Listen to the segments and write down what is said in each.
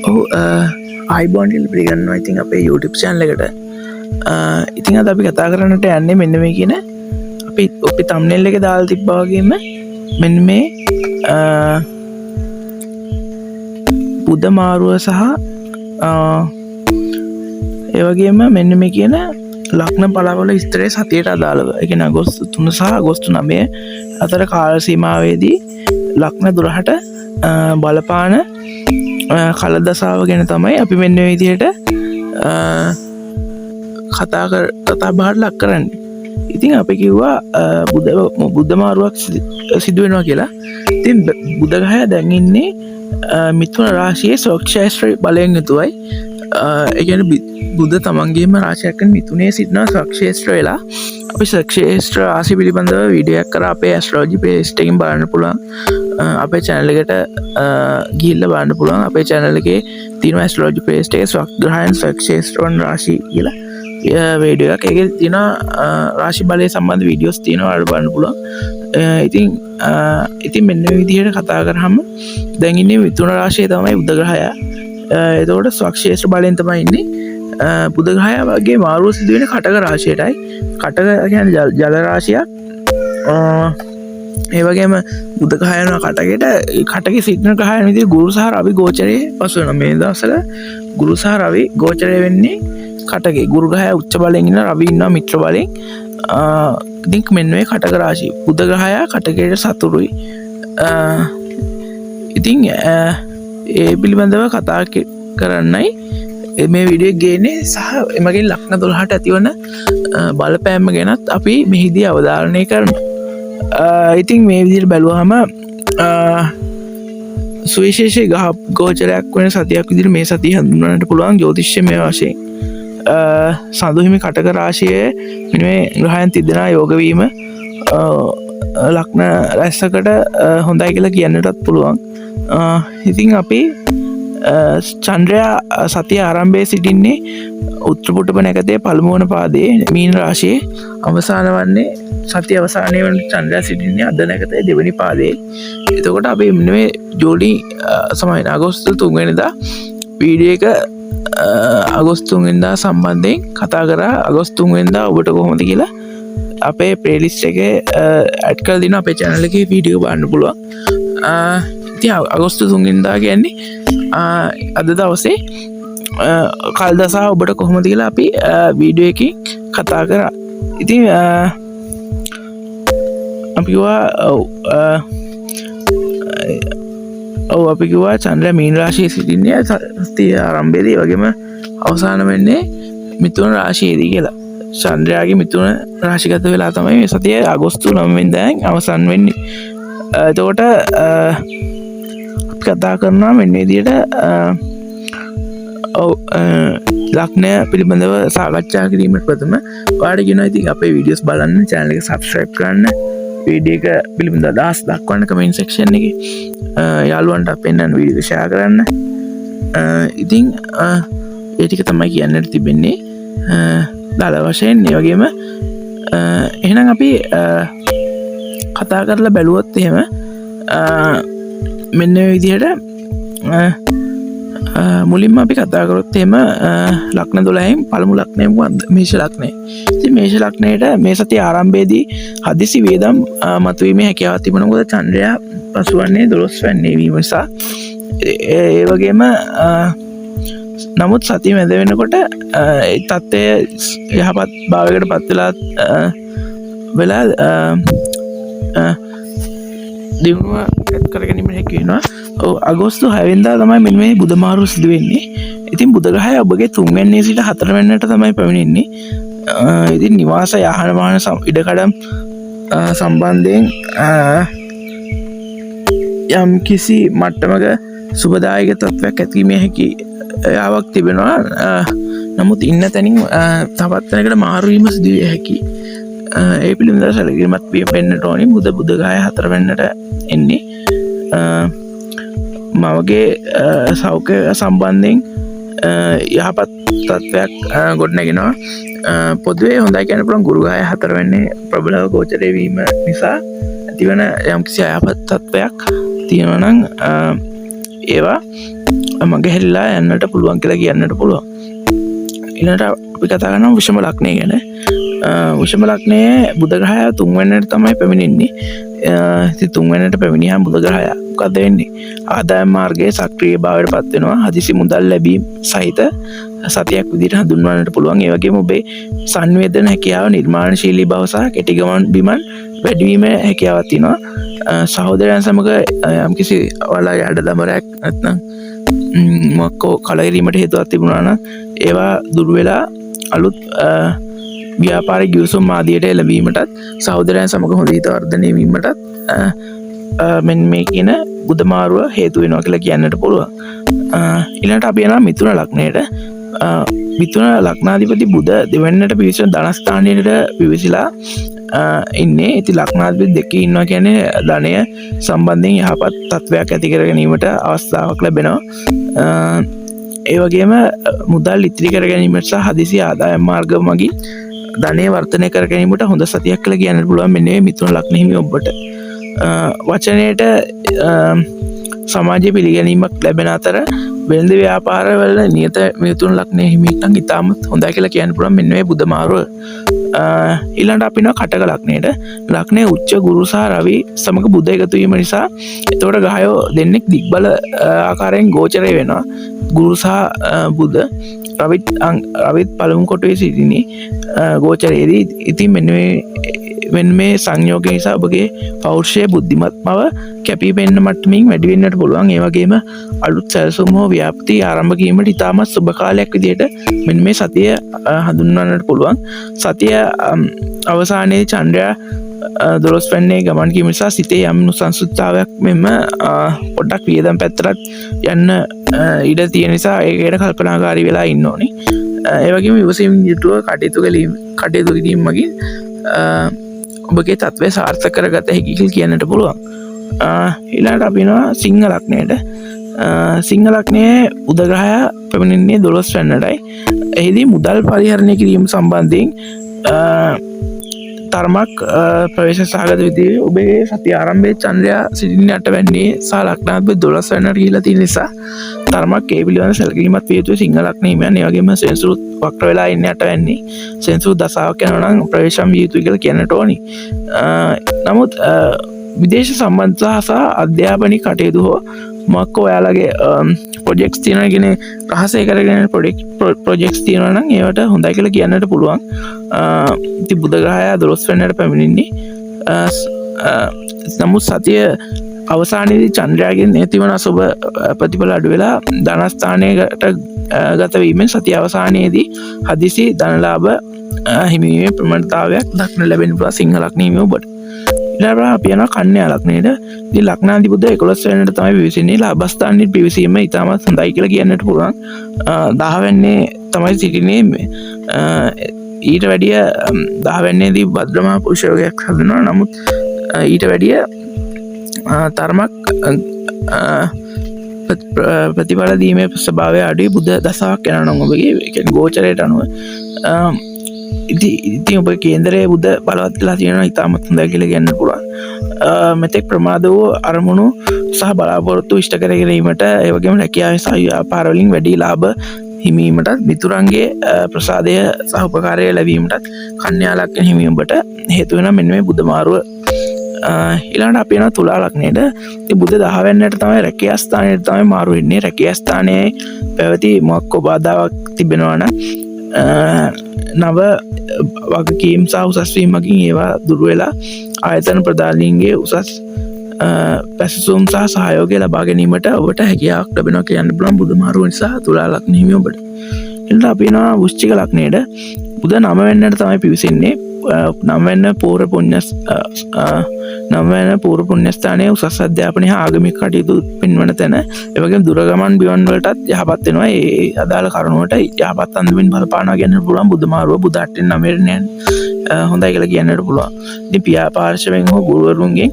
ඔව්, ආයුබෝවන් කියලා පිළිගන්නවා ඉතින් අපේ YouTube channel එකට. ඉතින් අද අපි කතා කරන්නට යන්නේ මෙන්න මේ කියන අපි අපි thumbnail එකේ දාලා තිබ්බා වගේම මෙන්න මේ බුධ මාරුව සහ ඒ වගේම මෙන්න මේ කියන ලග්න පලාඵල විස්තරය සතියට අදාළව. ඒ කියන්නේ අගෝස්තු 3 සහ අගෝස්තු 9 අතර කාල සීමාවේදී ලග්න 12ට බලපාන කල දසාව ගැන තමයි අපි මෙන්න මේ විදිහට කතා බහට ලක් කරන්නේ. ඉතින් අපි කිව්වා බුධ බුද්ධ මාරුවක් සිදු වෙනවා කියලා. ඉතින් බුධ ග්‍රහය දැන් ඉන්නේ මිථුන රාශියේ ස්වක්ෂේත්‍ර බලයෙන් යුතුවයි. ඒ කියන්නේ බුධ තමන්ගේම රාශියක් වන මිථුනයේ සිටින ස්වක්ෂේත්‍ර වෙලා. අපි ස්වක්ෂේත්‍ර රාශි පිළිබඳව වීඩියෝ එකක් කරා අපේ ඇස්ට්‍රොලොජි ප්ලේලිස්ට් එකකින් බලන්න පුළුවන්. අපේ චැනල් එකට ගිහිල්ලා බලන්න පුළුවන්. අපේ චැනල් එකේ තියෙන ඇස්ට්‍රොලොජි ප්ලේලිස්ට් එකේ ස්වග්‍රහයන් ස්වක්ෂේත්‍ර වන රාශි කියලා වීඩියෝ එකක්. ඒකේ තියෙනවා රාශි බලය සම්බන්ධ වීඩියෝස් තියෙනවා, ඔයාලට බලන්න පුළුවන්. ඉතින් මෙන්න මේ විදිහට කතා කරාම දැන් ඉන්නේ මිථුන රාශියේ තමයි බුධ ග්‍රහයා. එතකොට ස්වක්ෂේත්‍ර බලයෙන් තමයි ඉන්නේ. බුධ ග්‍රහයා වගේ මාරුව සිදු වෙන්නේ කටක රාශියටයි. කටක කියන්නේ ජල රාශියක්. ඒ වගේම බුධ ග්‍රහය යනවා කටකයට. කටකේ සිටින ග්‍රහයන් විදිහට ගුරු සහ රවි ගෝචරයේ පසු වෙනවා. මේ දවස්වල ගුරු සහ රවි ගෝචරය වෙන්නේ කටකේ. ගුරු ග්‍රහය උච්ච බලයෙන් ඉන්න, රවි ඉන්නවා මිත්‍ර බලයෙන්. ඉතින් මෙන්න මේ කටක රාශිය. බුධ ග්‍රහයා කටකයට සතුරුයි. ඉතින් ඒ පිළිබඳව කතා කරන්නයි මේ වීඩියෝ එක ගේන්නේ සහ එමගින් ලග්න 12ට ඇතිවන බලපෑම ගැනත් අපි මෙහිදී අවධාරණය කරනවා. ඉතින් මේ විදිහට බැලුවහම සුවිශේෂී ග්‍රහ ගෝචරයක් වෙන සතියක් විදිහට මේ සතිය හඳුන්වන්නට පුළුවන් ජ්‍යොතිෂමය වශයෙන්. සඳු හිමි කටක රාශියේ මෙන්න මේ ග්‍රහයන් තිදෙනා යෝග වීම ලග්න රැස්සකට හොඳයි කියලා කියන්නටත් පුළුවන්. ඉතින් අපි චන්ද්‍රයා සතිය ආරම්භයේ සිටින්නේ උත්තර පුටුප නැකතේ පළමු වන පාදයේ මීන රාශියේ, අවසාන වන්නේ සතිය අවසානයේ වන චන්ද්‍රයා සිටින්නේ අද නැකතේ දෙවනි පාදයේ. එතකොට අපි මෙන්න මේ ජූලි සමහර අගෝස්තු 3 වෙනිදා වීඩියෝ එක අගෝස්තු 3 වෙනිදා සම්බන්ධයෙන් කතා කරා. අගෝස්තු 3 වෙනිදා ඔබට කොහොමද කියලා අපේ ප්ලේලිස්ට් එකේ ඇඩ් කරලා දිනවා. අපේ චැනල් එකේ වීඩියෝ බලන්න පුළුවන්. ඉතින් අගෝස්තු 3 වෙනිදා කියන්නේ අද දවසේ කල් දසාව ඔබට කොහොමද කියලා අපි වීඩියෝ එකකින් කතා කරා. ඉතින් අපි කිව්වා ඔව්, ඔව් අපි කිව්වා චන්ද්‍රයා මීන රාශියේ සිටින්නේ සතිය ආරම්භයේදී, ඒ වගේම අවසාන වෙන්නේ මිථුන රාශියේදී කියලා. චන්ද්‍රයාගේ මිථුන රාශිගත වෙලා තමයි මේ සතිය අගෝස්තු 9 වෙනිදාන් අවසන් වෙන්නේ. එතකොට අපි කතා කරනවා මෙන්න මේ විදිහට ඔව්, ලග්නය පිළිබඳව සාකච්ඡා කිරීමට ප්‍රථම ඔයාලට කියනවා ඉතින් අපේ වීඩියෝස් බලන්න, චැනල් එක සබ්ස්ක්‍රයිබ් කරන්න, වීඩියෝ එක පිළිබඳව අදහස් දක්වන්න කමෙන්ට් සෙක්ෂන් එකේ, යාළුවන්ට පෙන්වන්න, වීඩියෝ එක ෂෙයා කරන්න. ඉතින් ඒ ටික තමයි කියන්නට තිබෙන්නේ දල වශයෙන්. ඒ වගේම එහෙනම් අපි කතා කරලා බැලුවොත් එහෙම මෙන්න මේ විදිහට මුලින්ම අපි කතා කරොත් එහෙම ලග්න 12න් පළමු ලග්නය මොකද්ද? මේෂ ලග්නය. ඉතින් මේෂ ලග්නයට මේ සතිය ආරම්භයේදී හදිසි වියදම් මතුවීමේ හැකියාවක් තිබුණා. මොකද චන්ද්‍රයා පසුවන්නේ 12 වැන්නේ වීම නිසා. ඒ වගේම නමුත් සතිය මැද වෙනකොට ඒ තත්ත්වය යහපත් භාවයකට පත් වෙලා දියුණුව ඇත් කර ගැනීමට හැකි වෙනවා. ඔව්, අගෝස්තු 6 වෙනිදා තමයි මෙන්න මේ බුධ මාරුව සිදු වෙන්නේ. ඉතින් බුධ ග්‍රහය ඔබගේ 3 වෙනි සිට 4 වෙනිට තමයි පැමිණෙන්නේ. ඉතින් නිවාස යාහන වාහන ඉඩකඩම් සම්බන්ධයෙන් යම් කිසි මට්ටමක සුබදායක තත්ත්වයක් ඇතිවීමේ හැකියාවක් තිබෙනවා. නමුත් ඉන්න තැනින් තවත් තැනකට මාරු වීම සිදු විය හැකි. ඒ පිළිබඳව සැලකිලිමත් වෙන්නට ඕනි. බුධ ග්‍රහය 4 වෙනිදට එන්නේ. මවගේ සෞඛ්‍ය සම්බන්ධයෙන් යහපත් තත්ත්වයක් ගොඩනැගෙනවා. පොදුවේ හොඳයි කියන්න පුළුවන්. ගුරු ග්‍රහය 4 වෙන්නේ ප්‍රබලව ගෝචරය වීම නිසා ඇතිවන යම්කිසි අයහපත් තත්ත්වයක් තියෙනවා නම් ඒවා මගහැරිලා යන්නට පුළුවන් කියලා කියන්නට පුළුවන්. ඊළඟට අපි කතා කරනවා වෘෂභ ලග්නය ගැන. වෘෂභ ලග්නයේ බුධ ග්‍රහය තුන්වැන්නට තමයි පැමිණෙන්නේ. ඉතින් තුන්වැන්නට පැමිණියාම බුධ ග්‍රහය මොකද්ද වෙන්නේ? ආදායම් මාර්ගයේ සක්‍රීය භාවයට පත් වෙනවා. හදිසි මුදල් ලැබීම් සහිත සතියක් විදිහට හඳුන්වන්නට පුළුවන්. ඒ වගේම ඔබේ සංවේදන හැකියාව, නිර්මාණශීලී බව සහ කෙටි ගමන් බිමන් වැඩිවීම හැකියාවක් තියෙනවා. සහෝදරයන් සමග යම්කිසි ඔයාලා යට දමරයක් නැත්නම් මොකක් හෝ කලකිරීමට හේතුවක් තිබුණා නම් ඒවා දුර වෙලා අලුත් ව්‍යාපාරික ගිවිසුම් ආදියට එළඹීමටත් සහෝදරයන් සමග හොඳ හිත වර්ධනය වීමටත් මෙන්න මේ කියන බුධ මාරුව හේතු වෙනවා කියලා කියන්නට පුළුවන්. ඊළඟට අපි යනවා මිථුන ලග්නයට. මිථුන ලග්නාධිපති බුධ දෙවැන්නට පිවිසෙන ධනස්ථානයට පිවිසිලා ඉන්නේ. ඉතින් ලග්නාධිපති දෙකේ ඉන්නවා කියන්නේ ධනය සම්බන්ධයෙන් යහපත් තත්ත්වයක් ඇති කර ගැනීමට අවස්ථාවක් ලැබෙනවා. ඒ වගේම මුදල් ඉතිරි කර ගැනීමට සහ හදිසි ආදායම් මාර්ග මගින් ධනය වර්ධනය කර ගැනීමට හොඳ සතියක් කියලා කියන්න පුළුවන් මෙන්න මේ මිථුන ලග්න හිමි ඔබට. වචනයට සමාජයේ පිළිගැනීමක් ලැබෙන අතර වෙළඳ ව්‍යාපාරවල නියත මිථුන ලග්න හිමිකම් ඉතාමත් හොඳයි කියලා කියන්න පුළුවන් මෙන්න මේ බුධ මාරුව. ඊළඟට අපි යනවා කටක ලග්නයට. ලග්නයේ උච්ච ගුරු සහ රවි සමග බුධ එකතු වීම නිසා එතකොට ග්‍රහයෝ දෙන්නෙක් දිග්බල ආකාරයෙන් ගෝචරය වෙනවා. ගුරු සහ බුධ රවිත් පළමු කොටුවේ සිටිනේ ගෝචරයේදී. ඉතින් මෙන්න මේ සංයෝගය නිසා ඔබගේ පෞරුෂය බුද්ධිමත් බව කැපී පෙනෙන මට්ටමින් වැඩි වෙන්නට පුළුවන්. ඒ වගේම අලුත් සැලසුම් හෝ ව්‍යාපෘති ආරම්භ කිරීමට ඉතාමත් සුබ කාලයක් විදිහට මෙන්න මේ සතිය හඳුන්වන්නට පුළුවන්. සතිය අවසානයේ චන්ද්‍රයා 12 වැන්නේ ගමන් කිරීම නිසා සිතේ යම් නොසන්සුන්තාවයක් මෙන්ම පොඩ්ඩක් වියදම් පැත්තටත් යන්න ඉඩ තියෙන නිසා ඒකට කල්පනාකාරී වෙලා ඉන්න ඕනේ. ඒ වගේම ඉවසීම් යුතුව කටයුතු කිරීම මගින් ඔබගේ තත්ත්වය සාර්ථක කරගත හැකි කියලා කියන්නට පුළුවන්. ඊළඟට අපි යනවා සිංහ ලග්නයට. සිංහ ලග්නයේ බුධ ග්‍රහය පැමිණෙන්නේ 12 වැන්නටයි. එහිදී මුදල් පරිහරණය කිරීම සම්බන්ධයෙන් තරමක් ප්‍රවේශ සහගත විදිහේ ඔබේ සතිය ආරම්භයේ චන්ද්‍රයා සිටින්නේ අටවැන්නේ සහ ලග්නාධිපති 12 වැන්නට ගිහිලා තියෙන නිසා තරමක් ඒ පිළිබඳ සැලකිලිමත් විය යුතුයි සිංහ ලග්න හිමියන්. ඒ වගේම සෙනසුරුත් වක්‍ර වෙලා ඉන්නේ අටවැන්නේ. සෙනසුරු දසාවක් යනවා නම් ප්‍රවේශම් විය යුතුයි කියලා කියන්නට ඕනි. නමුත් විදේශ සම්බන්ධතා සහ අධ්‍යාපනික කටයුතු හෝ මොකක් ඔයාලගේ ප්‍රොජෙක්ට්ස් තියෙනවා කියන්නේ රහසේ කරගෙන යන ප්‍රොජෙක්ට්ස් තියෙනවා නම් ඒවට හොඳයි කියලා කියන්නට පුළුවන්. ඉතින් බුධ ග්‍රහයා 12 වෙනිදාට පැමිණෙන්නේ. නමුත් සතිය අවසානයේදී චන්ද්‍රයාගෙන් ඇතිවන අසුබ ප්‍රතිඵල අඩු වෙලා ධනස්ථානයකට ගත වීමෙන් සතිය අවසානයේදී හදිසි ධනලාභ හිමිවීමේ ප්‍රවණතාවයක් දක්න ලැබෙන පුළුවන් සිංහ ලග්න හිමියෝ ඔබට. ඊළඟට අපි යනවා කන්‍යා ලග්නයට. ඉතින් ලග්නාධිපති බුධ 11 වෙනිදාට තමයි පිවිසෙන්නේ. ලාභස්ථානයේ පිවිසීම ඉතාමත් හොඳයි කියලා කියන්නට පුළුවන්. 10 වෙනිදා තමයි සිටින්නේ. ඊට වැඩිය 10 වෙනිදාදී භද්‍රමහා පුරුෂ යෝගයක් හදනවා. නමුත් ඊට වැඩිය තරමක් ප්‍රතිඵල දීමේ ස්වභාවය අඩුයි බුධ දසාවක් යනවා නම් ඔබගේ, ඒ කියන්නේ ගෝචරයට අනුව. ඉතින් ඔබ කේන්දරයේ බුධ බලවත් වෙලා තියෙනවා ඉතාමත් හොඳයි කියලා කියන්න පුළුවන්. මෙතෙක් ප්‍රමාද වූ අරමුණු සහ බලාපොරොත්තු ඉෂ්ට කර ගැනීමට, ඒ වගේම රැකියාව සහ ව්‍යාපාර වලින් වැඩි ලාභ හිමිවීමටත්, මිතුරන්ගේ ප්‍රසාදය සහ උපකාරය ලැබීමටත් කන්‍යා ලග්න හිමි ඔබට හේතු වෙනවා මෙන්න මේ බුධ මාරුව. ඊළඟට අපි යනවා තුලා ලග්නයට. ඉතින් බුධ 10 වෙනිදාට තමයි රැකියා ස්ථානයට තමයි මාරු වෙන්නේ. රැකියා ස්ථානයේ පැවති මොකක් හෝ බාධාවක් තිබෙනවා නම් නව වගකීම් සහ උසස් වීම මගින් ඒවා දුර වෙලා ආයතන ප්‍රධානීන්ගේ උසස් පැසසුම් සහ සහයෝගය ලබා ගැනීමට ඔබට හැකියාවක් ලැබෙනවා කියන්න පුළුවන් බුධ මාරුව නිසා තුලා ලග්න හිමි ඔබට. ඊළඟට අපි යනවා වෘශ්චික ලග්නයට. බුධ 9 වෙනිදාට තමයි පිවිසෙන්නේ. 9 වෙනි පූර්ව 9 වෙනි පූර්ව පුණ්‍යස්ථානයේ උසස් අධ්‍යාපනය හා ආගමික කටයුතු පෙන්වන තැන. ඒ වගේම දුර ගමන් බිමන් වලටත් යහපත් වෙනවා. ඒ අදාළ කරුණු වලට යහපත් අන්දමින් බලපානවා කියන්නට පුළුවන් බුධ මාරුව බුධ අටෙන් නවයට යන්නේ. හොඳයි කියලා කියන්නට පුළුවන්. ඉතින් පියා පාර්ශවයෙන් හෝ ගුරුවරුන්ගෙන්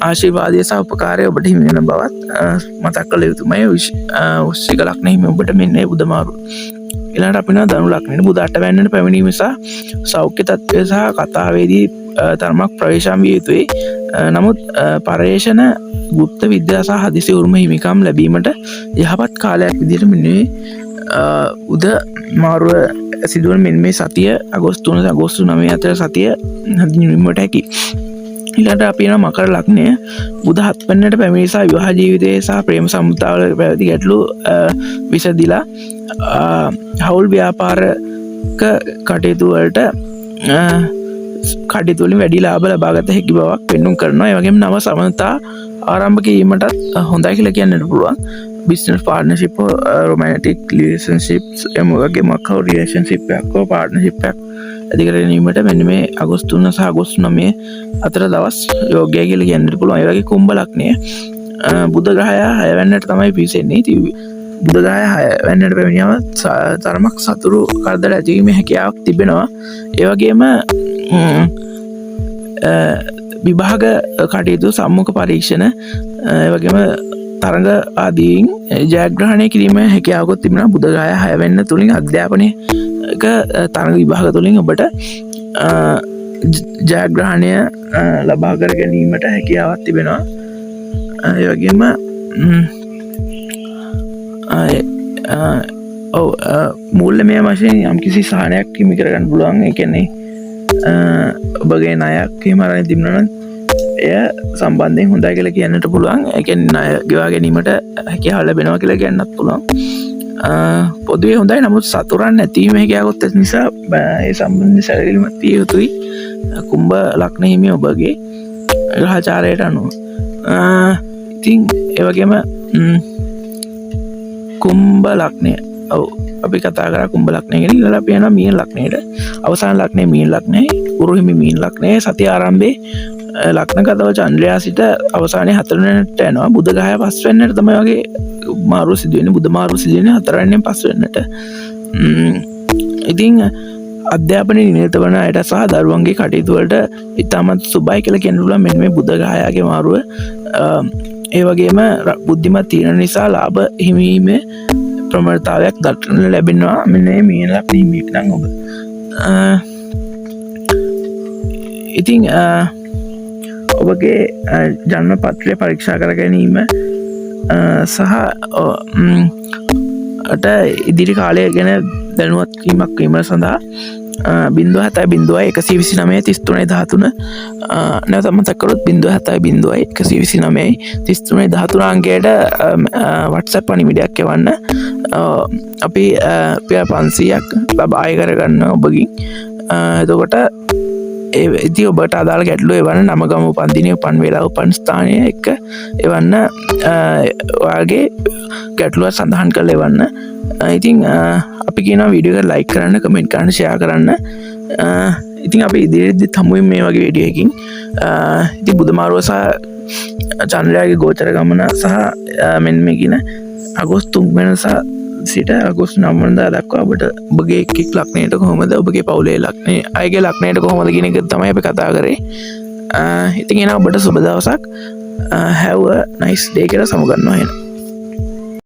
ආශිර්වාදය සහ උපකාරය ඔබට හිමි වෙන බවත් මතක් කළ යුතුමයි. වෘශ්චික ලග්න හිමි ඔබට මෙන්න මේ බුධ මාරුව. ඊළඟට අපි යනවා ධනු ලග්නයට. බුධ අට වැන්නට පැමිණීම නිසා සෞඛ්‍ය තත්ත්වය සහ කතාවේදී තරමක් ප්‍රවේශම් විය යුතුයි. නමුත් පර්යේෂණ, ගුප්ත විද්‍යා සහ හදිසි උරුම හිමිකම් ලැබීමට යහපත් කාලයක් විදිහට මෙන්න මේ බුධ මාරුව සිදුවන මෙන්න මේ සතිය අගෝස්තු 3 අගෝස්තු 9 අතර සතිය හඳුන්වීමට හැකි. ඊළඟට අපි යනවා මකර ලග්නය. බුධ හත් වෙනිදාට පැමිණි සහ විවාහ ජීවිතයේ සහ ප්‍රේම සම්බන්ධතාවල පැවති ගැටලු විසඳිලා හවුල් ව්‍යාපාරක කටයුතු වලට කටයුතු වලින් වැඩි ලාභ ලබාගත හැකි බවක් පෙන්නුම් කරනවා. ඒ වගේම නව සබඳතා ආරම්භ කිරීමටත් හොඳයි කියලා කියන්නට පුළුවන්. බිස්නස් පාර්ට්නර්ෂිප්, රොමැන්ටික් රිලේෂන්ෂිප්ස් එම වගේ මොකක් හෝ රිලේෂන්ෂිප් එකක් හෝ පාර්ට්නර්ෂිප් එකක් ඇති කර ගැනීමට මෙන්න මේ අගෝස්තු 3 සහ අගෝස්තු 9 අතර දවස් යෝග්‍යයි කියලා කියන්නට පුළුවන්. ඒ වගේ කුම්භ ලග්නය, බුධ ග්‍රහය 6 වෙනිදාට තමයි පිවිසෙන්නේ. ඉතින් බුධ ග්‍රහය 6 වෙනිදාට පැමිණියම තරමක් සතුරු කරදර ඇතිවීමේ හැකියාවක් තිබෙනවා. ඒ වගේම විභාග කටයුතු, සම්මුඛ පරීක්ෂණ, ඒ වගේම තරඟ ආදීන් ජයග්‍රහණය කිරීමේ හැකියාවකුත් තිබෙනවා. බුධ ග්‍රහය 6 වෙනිදා තුලින් අධ්‍යාපනයක තරඟ විභාග තුලින් ඔබට ජයග්‍රහණය ලබා කර ගැනීමට හැකියාවක් තිබෙනවා. ඒ වගේම ඔව්, මූල්‍යමය වශයෙන් යම්කිසි සහනයක් හිමි කරගන්න පුළුවන්. ඒ කියන්නේ ඔබගේ ණයක් එහෙම අරගෙන තිබුණා නම් එය සම්බන්ධයෙන් හොඳයි කියලා කියන්නට පුළුවන්. ඒ කියන්නේ ණය ගෙවා ගැනීමට හැකියාව ලැබෙනවා කියලා කියන්නත් පුළුවන්. පොදුවේ හොඳයි. නමුත් සතුරන් නැතිවීම හැකියාවකුත් ඇති නිසා ඒ සම්බන්ධ සැලකිලිමත් විය යුතුයි. කුම්භ ලග්න හිමි ඔබගේ ග්‍රහචාරයට අනුව. ඉතින් ඒ වගේම කුම්භ ලග්නය, ඔව්, අපි කතා කරා කුම්භ ලග්නය ගැන. ඊළඟට අපි යනවා මීන ලග්නයට. අවසාන ලග්නය මීන ලග්නයයි. ගුරු හිමි මීන ලග්නයයි. සති ආරම්භයේ ලග්නගතව චන්ද්‍රයා සිට අවසානයේ 4 වෙනිදාට යනවා. බුධ ග්‍රහය 5 වෙනිදාට තමයි වගේ මාරුව සිදු වෙන්නේ. බුධ මාරුව සිදු වෙන්නේ 4 වෙනිදාන් 5 වෙනිදාට. ඉතින් අධ්‍යාපනයේ නිරත වන අයට සහ දරුවන්ගේ කටයුතු වලට ඉතාමත් සුබයි කියලා කියන්න පුළුවන් මෙන්න මේ බුධ ග්‍රහයාගේ මාරුව. ඒ වගේම බුද්ධිමත් තීරණ නිසා ලාභ හිමිවීමේ ප්‍රබලතාවයක් දක්නට ලැබෙනවා මෙන්න මේ මීන ලග්න හිමියෙක් නම් ඔබ. ඉතින් ඔබගේ ජන්ම පත්‍රය පරීක්ෂා කර ගැනීම සහ අට ඉදිරි කාලය ගැන දැනුවත් වීමක් වීම සඳහා 070 129 33 13, නැවත මතක් කරොත් 070 129 33 13 අංකයට WhatsApp පණිවිඩයක් එවන්න. අපි රුපියල් 500ක් ලබා අය කරගන්න ඔබගින්. එතකොට ඒ ඉතින් ඔබට අදාළ ගැටලුව එවන්න. නම, ගම, උපන්දිනය, උපන් වේලාව, උපන් ස්ථානය එක්ක එවන්න. ඔයාගේ ගැටලුව සඳහන් කරලා එවන්න. ඉතින් අපි කියනවා වීඩියෝ එක ලයික් කරන්න, කමෙන්ට් කරන්න, ෂෙයා කරන්න. ඉතින් අපි ඉදිරියේදීත් හමු වෙමු මේ වගේ වීඩියෝ එකකින්. ඉතින් බුධ මාරුව සහ චන්ද්‍රයාගේ ගෝචර ගමන සහ මෙන්න මේ කියන අගෝස්තු 3 වෙනිදා සිට අගෝස්තු 9 වෙනිදා දක්වා ඔබට ඔබගේ එක් එක් ලග්නයට කොහොමද, ඔබගේ පවුලේ ලග්නයේ අයගේ ලග්නයට කොහොමද කියන එක තමයි අපි කතා කරේ. ඉතින් එහෙනම් ඔබට සුබ දවසක්. Have a nice day කියලා සමුගන්නවා එහෙනම්.